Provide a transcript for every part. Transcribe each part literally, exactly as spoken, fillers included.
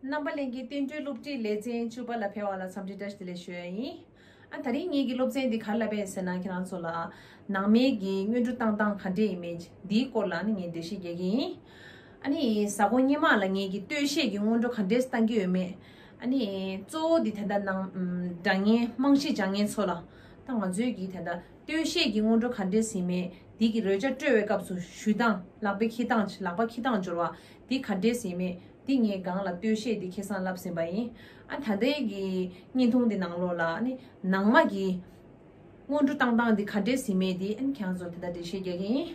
རྣམ་པ་ལྷན་རྒྱས། བསྟན་འགྲོའི་སློབ་ཁྲིད་ལེ་ཚན་བཅུ་པ་ལ་ཕེབས་པ་ལ་འཚམས་འདྲི་བཀྲ་ཤིས་བདེ་ལེགས་ཞུ་ཡ་ཡིན། ཨ། དེ་རིང་ངེད་ཀྱི་སློབ་ཚན་འདི་ག་རེ་ལབ་པ་ཡིན་ཟེར་ན། ཁྱེད་རང་ཚོ་ལ་ནང་མའི་གི་སྔོན་འགྲོ་བཏང་སྟངས་ག་འདྲས་ཡིན་མིན་འདིའི་སྐོར་ལ་ནི་ངས་འགྲེལ་བཤད་རྒྱག་གི་ཡིན། ཨ་ནི་གཟའ་འཁོར་སྔོན་མ་ལ་ངེད་ཀྱི་སྟོད་གཞས་ཀྱི་སྔོན་འགྲོ་ག་འདྲས་བཏང་གི་ཡོད་མེད། ཨ་ནི་གཙོ་བོ་འདི་ད་ལྟ་ནང་སྒྲ་སྙན་རྨང་གཞི་སྦྱང་མཁན་ཚོ་ལ། ད་ང་ཚོའི་གི་ད་ལྟ་སྟོད་གཞས་ཀྱི་སྔོན་འགྲོ་ག་འདྲས་ཡིན་མེད། འདི་གི་རོལ་ཆ་དཀྲོལ་བའི་སྐབས་སུ་གཞུ་སྟངས། ལག་པའི་འཁྱེར་སྟངས། ལག་པ་འཁྱེར་སྟངས་སྦྱོར་བ་འདི་ག་འདྲས་ཡིན་མེད། འདི་ངས་སྒང་ལ་སྟོད་གཞས་འདི་ཁེ་བཟང་ལབ་ཟིན་པ་ཡིན། ཨ། ད་ལྟའི་གི་བརྙན་ཐུང་འདི་ནང་ལོགས་ལ་ནི་ནང་མ་གི་སྔོན་འགྲོ་བཏང་སྟངས་འདི་ག་འདྲས་ཡིན་མེད་འདི། ཨ་ནི་ཁྱེད་རང་ཚོར་དེ་ལྟར་འགྲེལ་བཤད་རྒྱག་གི་ཡིན།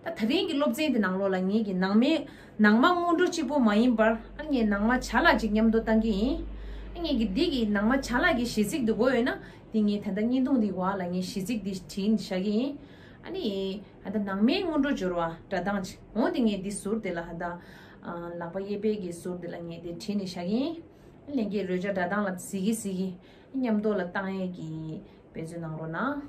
ད་དེ་རིང་གི་སློབ་ཚན་འདི་ནང་ལོགས་ལ་ངེད་ཀྱི་ནང་མའི་ནང་མ་སྔོན་འགྲོ་གཅིག་པོ་མ་ཡིན་པར། ཨ། ངས་ནང་མ་བྱ་ལ་གཅིག་མཉམ་དུ་བཏང་གི་ཡིན། ཨ། ངེད་ཀྱི་འདི་གི་ནང་མ་བྱ་ལ་གི་གཞས་ཚིག་འདི་དགོས་ཡོད་ན། འདི་ངས་ད་ལྟ་བརྙན་ཐུང་འདི་བར་ལ་ངས་གཞས་ཚིག་འདི་བྲིས་ནས་བཞག་གི་ཡིན། ཨ་ནི་ད་ལྟ་ནང་མའི་སྔོན་འགྲོ་སྦྱོར་བ་སྒྲ་གདངས་ཅིག་འོང་། འདི་ངས་འདི་ཟུར་དེ་ལ་ད་ལྟ་ལག་པ་གཡས་པའི་གི་ཟུར་དེ་ལ་ངས་འདི་བྲིས་ནས་བཞག་གི་ཡིན། ལྷན་རྒྱས་རོལ་ཆ་སྒྲ་གདངས་ལ་གཟིགས་ཀྱི་གཟིགས་ཀྱི་མཉམ་དུ་ལ་བཏང་ཡས་ཀྱི་འབད་བརྩོན་གནང་རོགས་གནང་།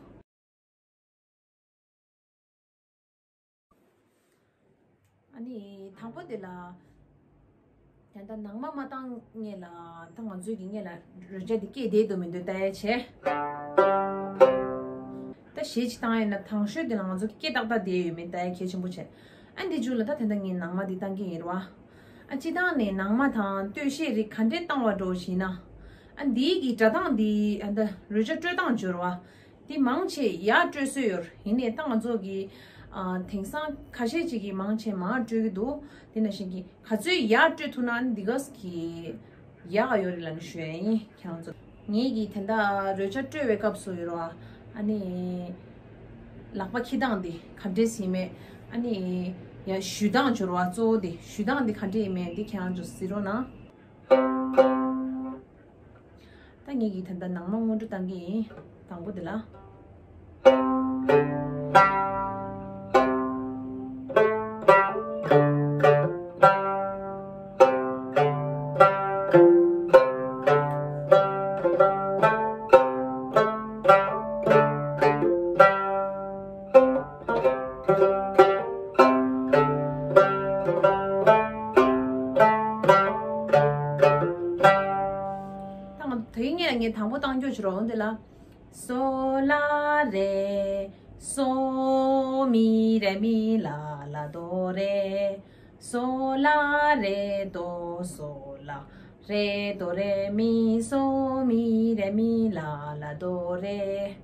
ཨ་ནི་དང་པོ་དེ་ལ། ད་ལྟ་ནང་མ་མ་བཏང་སྔོན་ལ། ད་ང་ཚོའི་གི་སྔོན་ལ་རོལ་ཆ་འདི་སྐྱེས་བསྡད་འདུག་མི་འདུག་ལྟ་ཡ་བྱས། ད་གཞས་ཅིག་བཏང་ཡ་ན་དང་ཤོས་དེ་ལ་ང་ཚོ་སྐྱེས་ཏག་ཏག་བསྡད་ཡོད་མེད་ལྟ་ཡ་གལ་ཆེན་པོ་བྱས། ཨ། འདི་མཇུག་ལ་ད་ད་ལྟ་ངས་ནང་མ་འདི་བཏང་གི་ཡིན་རེད་བ། ཨ། སྤྱིར་བཏང་ནས་ནང་མ་དང་སྟོད་གཞས་རིགས་ག་འདྲས་བཏང་བ་འགྲོ་ཞེ་ན། ཨ། འདིའི་གི་སྒྲ་གདངས་འདི། ཨ། ད་རོལ་ཆ་དཀྲོལ་སྟངས་སྦྱོར་བ། འདི་མང་ཆེ་ཡར་དཀྲོལ་སྲོལ་ཡོད་རེད། ཡིན་ནའི་ད་ང་ཚོ་གི། ཨ། དེང་སང་ཁ་ཤས་ཅིག་གིས་མང་ཆེ་མར་དཀྲོལ་གྱི་འདུག་དེ་ནང་བཞིན་གྱི་ག་ཚོད་ཡར་དཀྲོལ་ཐུབ་ན་འདི་ག་གི་ཡག་ཡོད་རེད་ལབ་ནས་ཞུ་ཡ་ཡིན་ཁྱེད་རང་ཚོ། ངེད་ཀྱི་དེ་འདྲ་རོལ་ཆ་དཀྲོལ་བའི་སྐབས་སུ་ཡོད་རེད་བ། ཨ་ནི་ལག་པ་འཁྱེར་སྟངས་འདི་ག་འདྲས་ཡིན་མེད། ཨ་ནི་ཡ་གཞུ་སྟངས་སྦྱོར་བ་གཙོ་བོ་འདི། གཞུ་སྟངས་འདི་ག་འདྲས་ཡིན་མེད་འདི་ཁྱེད་རང་ཚོ་གཟིགས་རོགས་གནང་། ད་ངེད་ཀྱིས་ད་ལྟ་ནང་མ་སྔོན་འགྲོ་བཏང་གི་ཡིན། དང་པོ་དེ་ལ། ད་ང་དེ་ངས་ངས་དང་པོ་བཏང་རྒྱུ་བྱེད་རོགས་འདི་ལ། སོ་ལ་རེ། སོ་མི་རེ་མི་ལ་ལ་དོ་རེ། སོ་ལ་རེ་དོ། སོ་ལ་རེ་དོ་རེ་མི། སོ་མི་རེ་མི་ལ་ལ་དོ་རེ།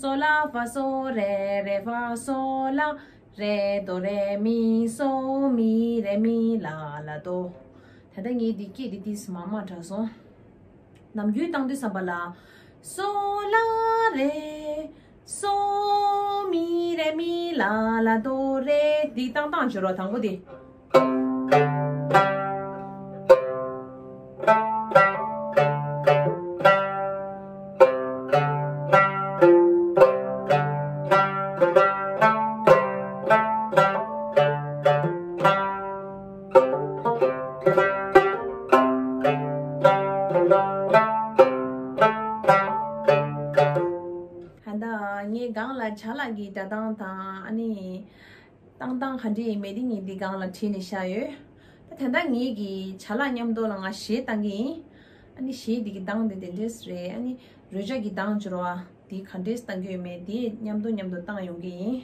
སོ་ལ་ཧྥ་སོ་རེ། རེ་ཧྥ་སོ་ལ། རེ་དོ་རེ་མི། སོ་མི་རེ་མི་ལ་ལ་དོ། ད་ལྟ་ངས་འདི་སྐད་འདི་ཏིས་མ་མ་དྲག་སོང་། ནམ་རྒྱུན་བཏང་དུས་ཙམ་པ་ལ། སོ་ལ་རེ། སོ་མི་རེ་མི་ལ་ལ་དོ་རེ། འདི་བཏང་སྟངས་བྱེད་རོགས། དང་པོ་འདི། ད་ལྟ་ངས་སྒང་ལ་བྱ་ལ་གི་སྒྲ་གདངས་དང་། ཨ་ནི་བཏང་སྟངས་ག་འདྲ་ཡིན་མིན་འདི་ངས་འདི་སྒང་ལ་བྲིས་ནས་བཞག་ཡོད། ད་ད་ལྟ་ངེད་ཀྱི་བྱ་ལ་མཉམ་དུ་ལ་ང་གཞས་བཏང་གི་ཡིན། ཨ་ནི་གཞས་འདི་གི་གདངས་འདི་དེ་འདྲས་རེད། ཨ་ནི་རོལ་ཆ་གི་གདངས་སྦྱོར་བ་འདི་ག་འདྲས་བཏང་གི་ཡོད་མེད་འདི་མཉམ་དུ་མཉམ་དུ་བཏང་ཡོང་གི་ཡིན།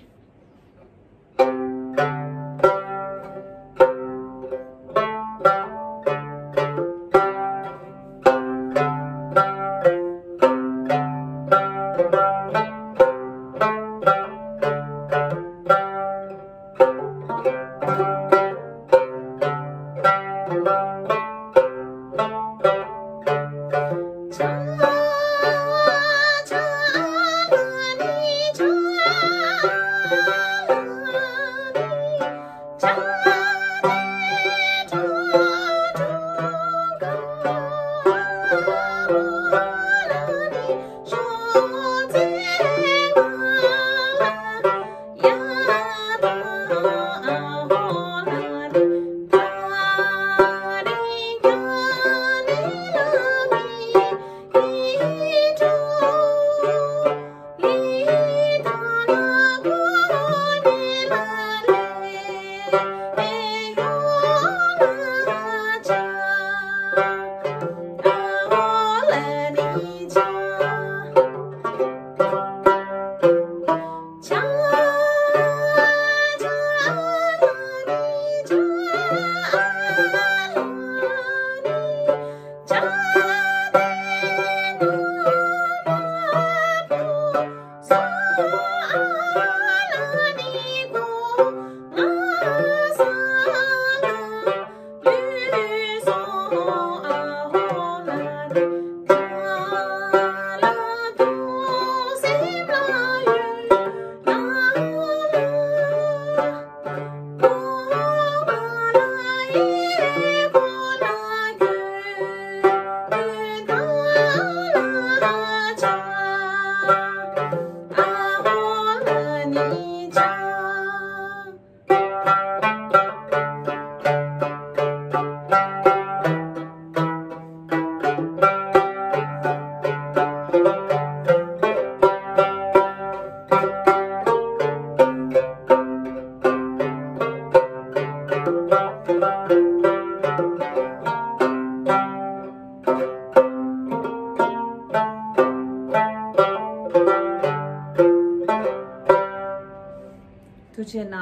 བྱས་ན།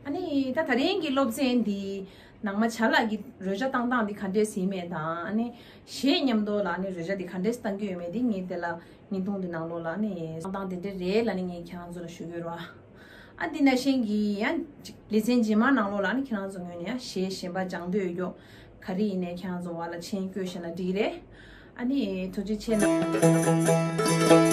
ཨ་ནི་ད་ད་རིང་གི་སློབ་ཚན་འདི་ནང་མ་བྱ་ལག་གི་རོལ་ཆ་བཏང་སྟངས་འདི་ག་འདྲས་ཟིན་མེད་དང་། ཨ་ནི་གཞས་མཉམ་དུ་ལ་ཨ་ནི་རོལ་ཆ་འདི་ག་འདྲས་བཏང་གི་ཡོད་མེད་འདི་ངས་དེ་ལ་བརྙན་ཐུང་འདི་ནང་ལོགས་ལ་ཨ་ནི་བཏང་སྟངས་དེ་འདྲས་རེད་ལ་ཨ་ནི་ངས་ཁྱེད་རང་ཚོ་ལ་ཞུ་གི་ཡོད་རེད་བ། ཨ་འདི་ནང་བཞིན་གྱི་ཡང་ལེ་ཚན་རྗེས་མ་ནང་ལོགས་ལ་ཨ་ནི་ཁྱེད་རང་ཚོ་ངོས་ནས་ཡང་གཞས་གཞན་པ་སྦྱང་འདོད་ཡོད་ག་རེ་ཡིན་ནའི་ཁྱེད་རང་ཚོ་བར་ལ་མཆན་བཀོད་བཞག་ན་འགྲིག་རེད། ཨ་ནི་ཐུགས་རྗེ་ཆེ་གནང་།